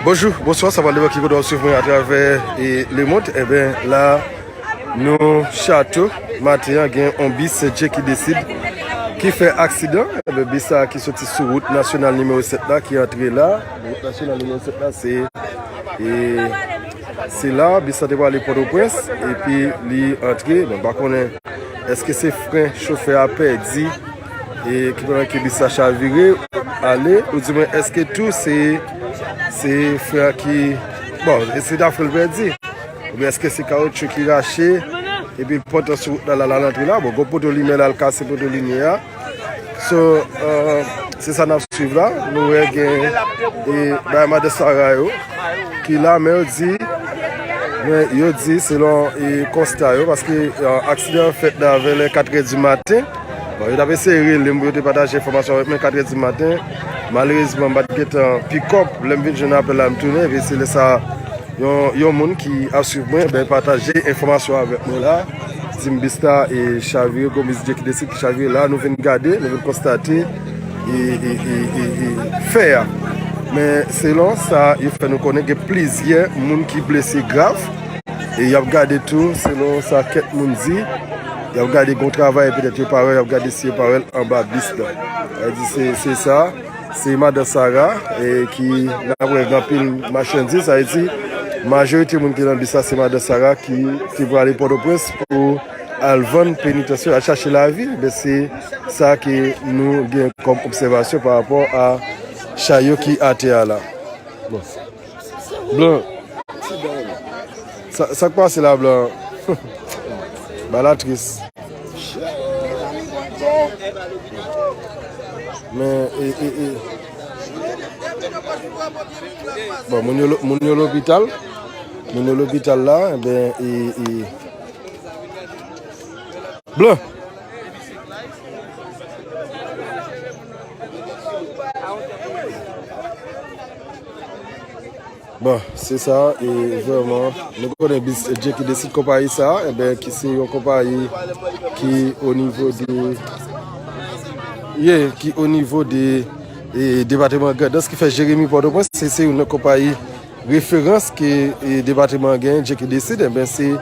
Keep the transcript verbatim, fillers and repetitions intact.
Bonjou, bonswa, sa pral devan ki kote w ap swiv mwen atravè e lemond. Enben, la, nou chato, maten an, gen yon bis Dye ki desid ki fè aksidan. Enben, bis sa ki soti sou wout nasyonal nimewo sèt la, ki antre la. Wout nasyonal nimewo sèt la, se, e, se la, bis sa te prale Pòtoprens, epi li antre. Bon, m pa konnen èske se fren chofè a pèdi, e ki pandan ke bis la chavire, ale, oudimwen èske tou se, se fren an ki, bon, èske se ta fren l pèdi, oubyen èske se kawotchou ki rache, epi l pòte sou wout la, la, la, l antre la, bon, gon poto limyè la, l kase poto limyè a. So, euh, se sa n ap swiv la, nou wè gen, e, bay madan Sara yo, ki la, men yo di, men yo di, selon, e, konsta yo, paske, e, aksidan an fèt nan vè lè katrè di maten. Bon, yo t ap eseye rele m pou yo te pataje enfòmasyon avèk mwen katrè di maten. Malerezman, m pa t gentan pikòp. Lè m vin jwenn apèl la, m tounen, epi se lè sa, yon, yon moun ki ap swiv mwen, ben, pataje enfòmasyon avèk mwen la. Di m bis la, e, chavire, gon bis Dye ki desid ki chavire la. Nou vin gade, nou vin konstate, e, e, e, e, e, fè a. Men selon sa yo fè nou konnen, gen plizyè moun ki blese grav. E y ap gade tou, selon sa kèk moun di, y ap gade gon travay, petèt yo pa wè, y ap gade si yo pa wè l anba bis la. Sa vle di se, se sa, se madan Sara, e ki n ap wè gen anpil machandiz, sa vle di majorite moun ki nan bis la, se madan Sara ki te prale Pòtoprens pou al vann penitansye, al chache lavi. Men se sa ke nou gen kòm obsèvasyon pa rapò a chay yo ki atè a la. Bon. Blan. Sa, sa k pase la, Blan? Bagay la tris. Men, e, e, e. Bon, moun yo lo-, moun yo lopital. Moun yo lopital la, enben, e, e. Blan. Bon, se sa, e vrèman, nou konnen bis Dye ki desid konpayi sa, enben, ki se yon konpayi ki o nivo de, ye, ki o nivo de, e, depatman Grandans, ki fè Jeremi Pòtoprens, se, se youn nan konpayi referans ke, e, depatman an genyen, Dye ki desid, enben, se